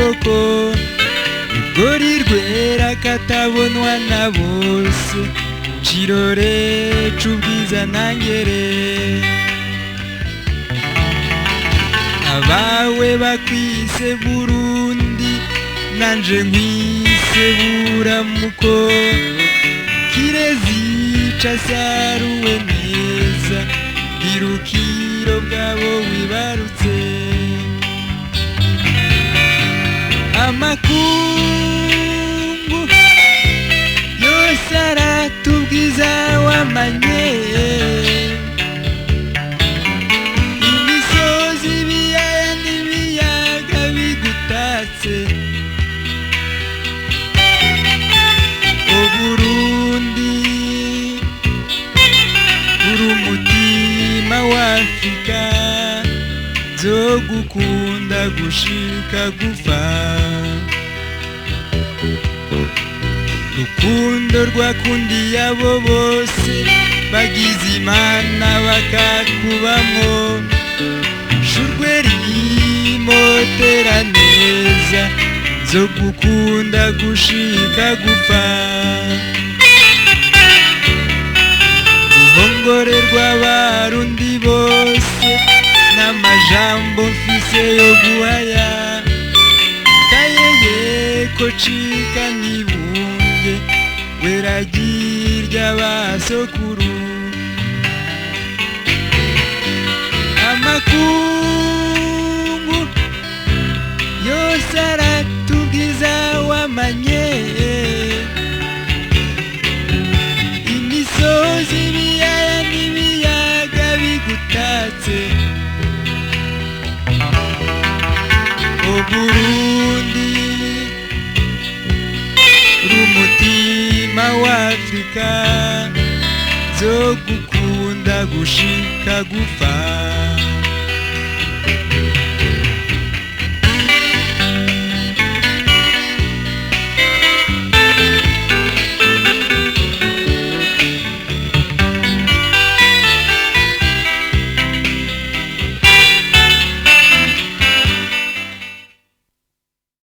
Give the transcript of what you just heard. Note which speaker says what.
Speaker 1: maboko, rugori rwera katabonwa na bose, kirore c'ubwiza ntangere. Abawe bakwise Burundi, nanje nkwise buramuko, kirezi casaruwe neza, birukiro bwabo wibarutse. Amakungu yose aratubwiza wamanye, imisozi ibiyaya n'ibiyaga bigutatse. Uburundi uri umutima wa Afrika, nzogukunda gushika gupfa. Rukundo rwakundiye abo bose bagize Imana bakakubamwo, shurwe rimotera neza, nzogukunda gushika gupfa. Ruhongore rw'Abarundi bose, n'amajambo mfise yo guhaya, kayeye ko cika ntibunge, weragirya basokuru. Amakungu yose aratubwiza wamanye, imisozi ibiyaya n'ibiyaga bigutatse. Uburundi rumutima wa Afrika, nzogukunda gushika gupfa.